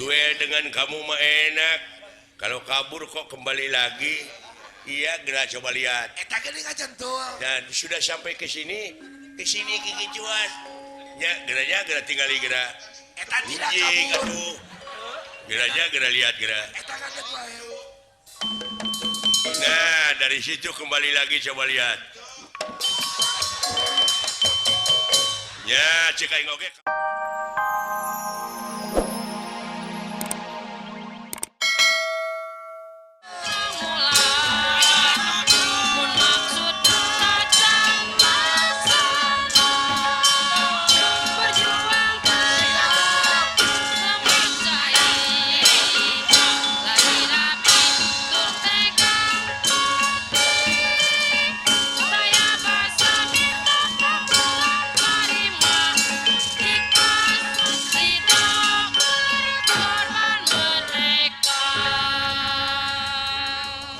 Duel dengan kamu mah enak. Kalau kabur kok kembali lagi. Iya, gerak coba lihat. Eta geuning ngajentul. Dan sudah sampai ke sini, ke sini kikicuan. Ya, geranya gerak tinggali gerak. Eta tidak Anjing, kabur. Atuh. Geranya gerak lihat gerak. Eta kan deuk wae. Nah, dari situ kembali lagi coba lihat. Ya, cek aing oge.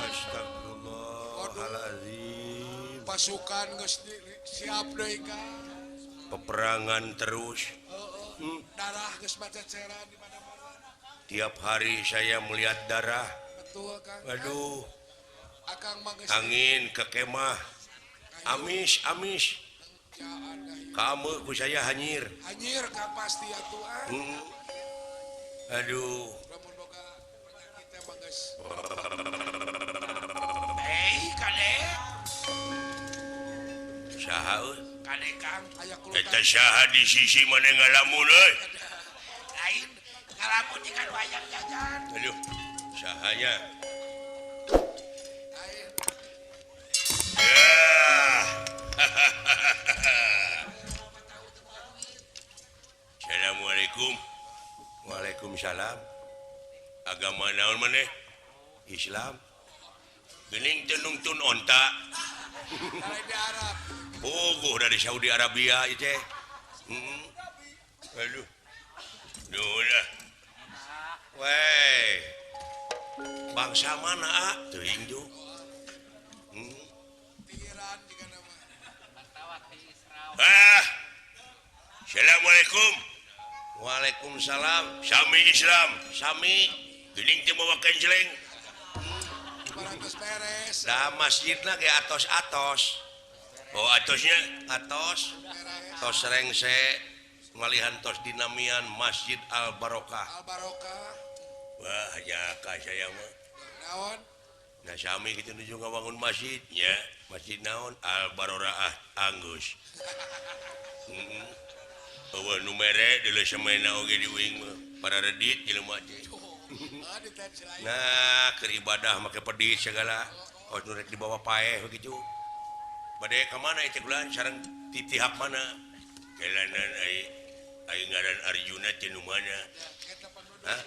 Astagfirullahaladzim. Pasukan geus siap deui Kang. Peperangan terus. Darah geus baceceran di mana-mana. Tiap hari saya melihat darah. Betul Kang. Aduh, Akang mah geus angin ke kemah. Amis, amis. Kamu ku saya hanyir. Hanyir Kang pasti atuh ah. Aduh. Lamun boga penyakit teh mah geus. Hei, kade. Saha euy? Kade Kang, aya keluar. Eta saha di sisi mana ngalamun euy? Lain ngalamun jiga nu hayang jajan. Aduh, sahanya. Lain. Assalamualaikum. Waalaikumsalam. Agama naon maneh? Islam. Geuning teu nungtun onta. Lain di Arab. Puguh dari Saudi Arabia ieu teh. Aduh. Duh lah. Weh. Bangsa mana ah? Teuing tuh. Pikiran juga nama. Ah. Assalamualaikum. Waalaikumsalam. Sami Islam. Sami. Geuning teu mawa kenceleng. 500 beres. Lah masjidna ge atos-atos. Oh atosnya atos. Tos rengse ngalihan tos dinamian Masjid Al Barokah. Al Barokah. Wah, jaka saya mah. Naon? Nah sami kitu nuju ngabangun masjid nya. Masjid naon? Al Baroraah Anggus. Eueuh nu mere deuleu semena oge di uing mah. Para redit jelema teh. Nah, keur ibadah make pedit segala. Oh nu rek dibawa paeh begitu. Bade ka mana ieu teh bulan sareng ti pihak mana? Kelanan ai ngaran Arjuna teh nu mana? Hah?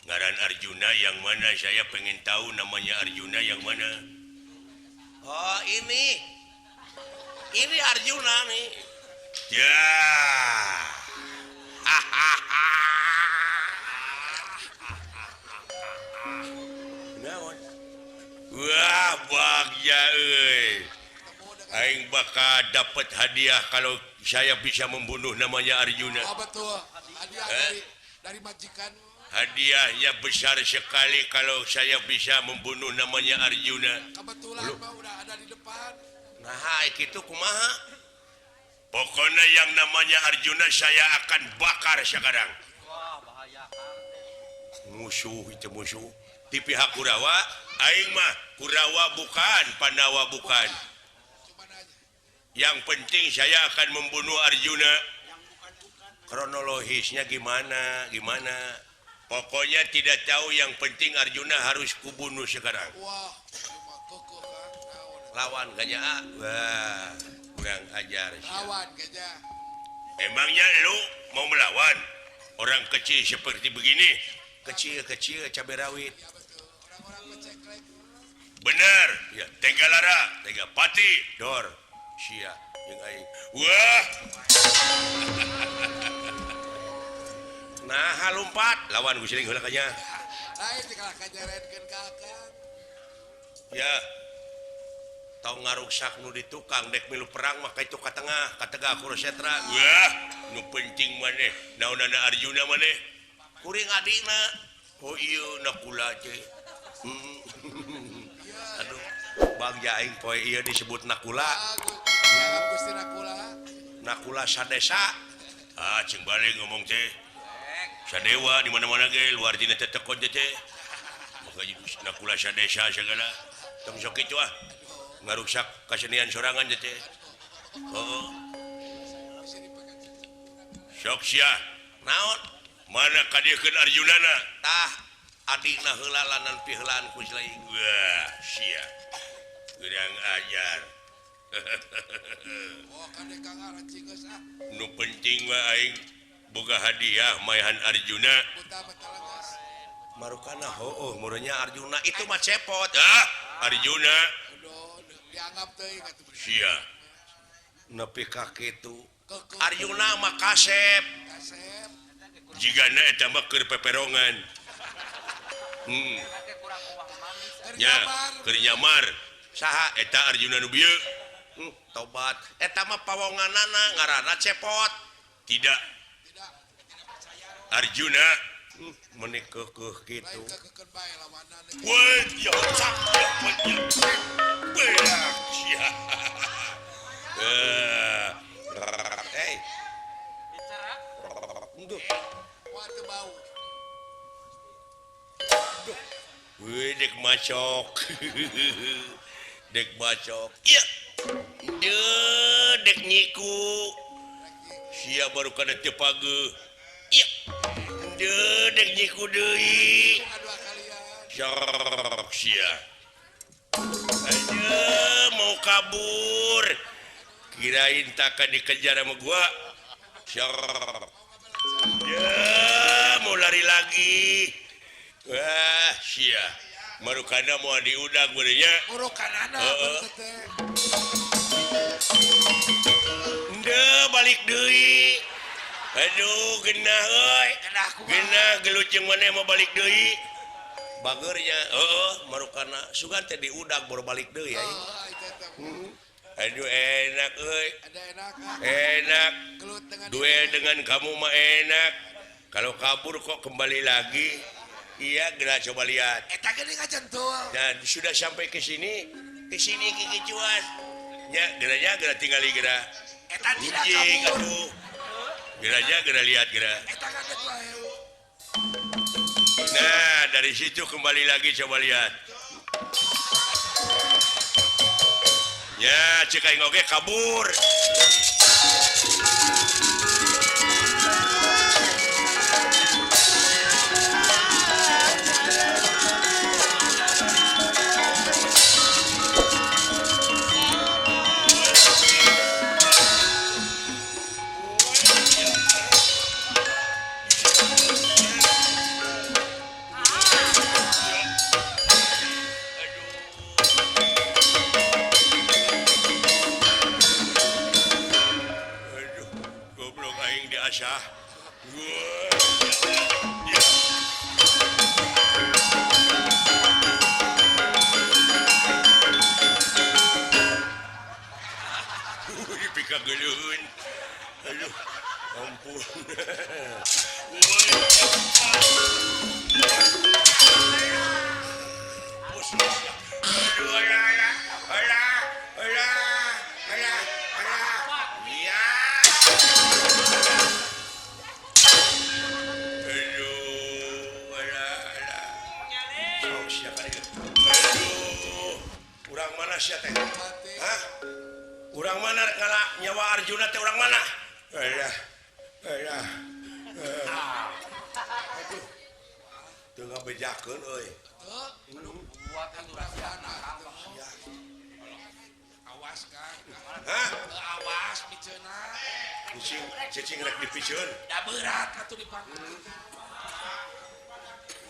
Ngaran Arjuna yang mana? Saya pengen tahu namanya Arjuna yang mana. Oh, ini. Ini Arjuna nih. Ya. Naon? Wah, bagja euy. Aing bakal dapat hadiah kalau saya bisa membunuh namanya Arjuna. Oh, betul. Hadiah dari majikan. Hadiahnya besar sekali kalau saya bisa membunuh namanya Arjuna. Kebetulan mah udah ada di depan. Nah, itu kumaha? Pokoknya yang namanya Arjuna saya akan bakar sekarang. Wah, bahaya. Musuh itu musuh. Di pihak Kurawa, aing mah Kurawa bukan, Pandawa bukan. Yang penting saya akan membunuh Arjuna. Kronologisnya gimana? Gimana? Pokoknya tidak tahu, yang penting Arjuna harus kubunuh sekarang. Wah, lawan gajah. Wah, kurang ajar. Lawan gajah. Emangnya lu mau melawan orang kecil seperti begini? Kecil-kecil cabai rawit. Ya, betul. Orang-orang peceklek. Benar. Ya, tega lara, tega pati, dor. Sia jeung aing. Wah. Nah, lompat lawan gusiling heula kanya. Lain dikalah kajarenkeun ka akang. Ya. Tau ngaruksak nu di tukang dek milu perang mah ka itu ka tengah, ka tegak kurusetra. Wah, nu penting maneh, naonana Arjuna maneh. Kuring adina. Oh iya Nakula teh. Aduh, bagja aing poe ieu disebut Nakula. Gusti Nakula. Nakula sadesa. Ah, cing balik ngomong teh. Sadewa di mana-mana ge luar dina tetekon teh. Maka Nakula sadesa segala. Tong sok kitu ah. Ngaruksak kasenian sorangan teh. Heeh. Sok sia. Naon? Mana kadieukeun Arjunana? Tah, adina heula lanan piheulaan ku silaing. Wah, sia. Gerang ajar. Oh, kade Kang Araci geus ah. Nu penting mah aing boga hadiah maehan Arjuna. Marukana hooh meureunnya Arjuna itu mah cepot. Ah, Arjuna. Dianggap teuing atuh. Sia. Nepi ka kitu. Arjuna mah kasep. Kasep. Jigana eta mah keur peperongan. Nya, keur nyamar. Saha eta Arjuna nu bieu? Tobat. Eta mah pawonganana ngaranna cepot. Tidak. Arjuna meuni keukeuh kitu. Woi, ya cak. Beak sia. Hey. Duh. Wah, bau. Wih, dek macok. Dek bacok. Iya. Deh, dek nyiku. Sia baru kana teu pageuh. Iya. Deh, dek nyiku deui. Sok sia. Aduh, mau kabur. Kirain takkan dikejar sama gua. Sok. Ya, mau lari lagi. Wah, sia. Marukana mau diundang beureunya. Murukanana teh. Ndeu balik deui. Aduh, genah euy. Genah gelut jeung maneh mau balik deui. Bageurnya, heeh, marukana sugan teh diudag baru balik deui aing. Aduh enak euy. Enak. Duel dengan kamu mah enak. Kalau kabur kok kembali lagi. Iya, gerak coba lihat. Eta geuning ngajentul. Dan sudah sampai ke sini kikicuan. Nya, geranya gerak tinggali gerak. Eta tidak kabur. Aduh. Geranya gerak lihat gerak. Eta kaget wae. Nah, dari situ kembali lagi coba lihat. Ya, cek aing oge kabur. Aduh, ampun. Urang mana sia teh? Hah? Urang mana ngala nyawa Arjuna teh urang mana? Alah. Alah. Aduh. Teu ngabejakeun euy. Awas Kang. Hah? Awas miceuna. Cicing, cicing rek dipiceun. Da berat atuh dipanggil.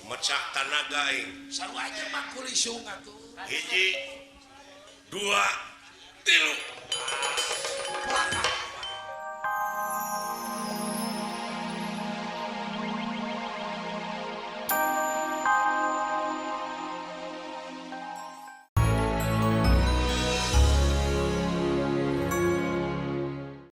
Mecak tanaga aing. Sarua aja mah kulisung atuh. Hiji, dua, tilu.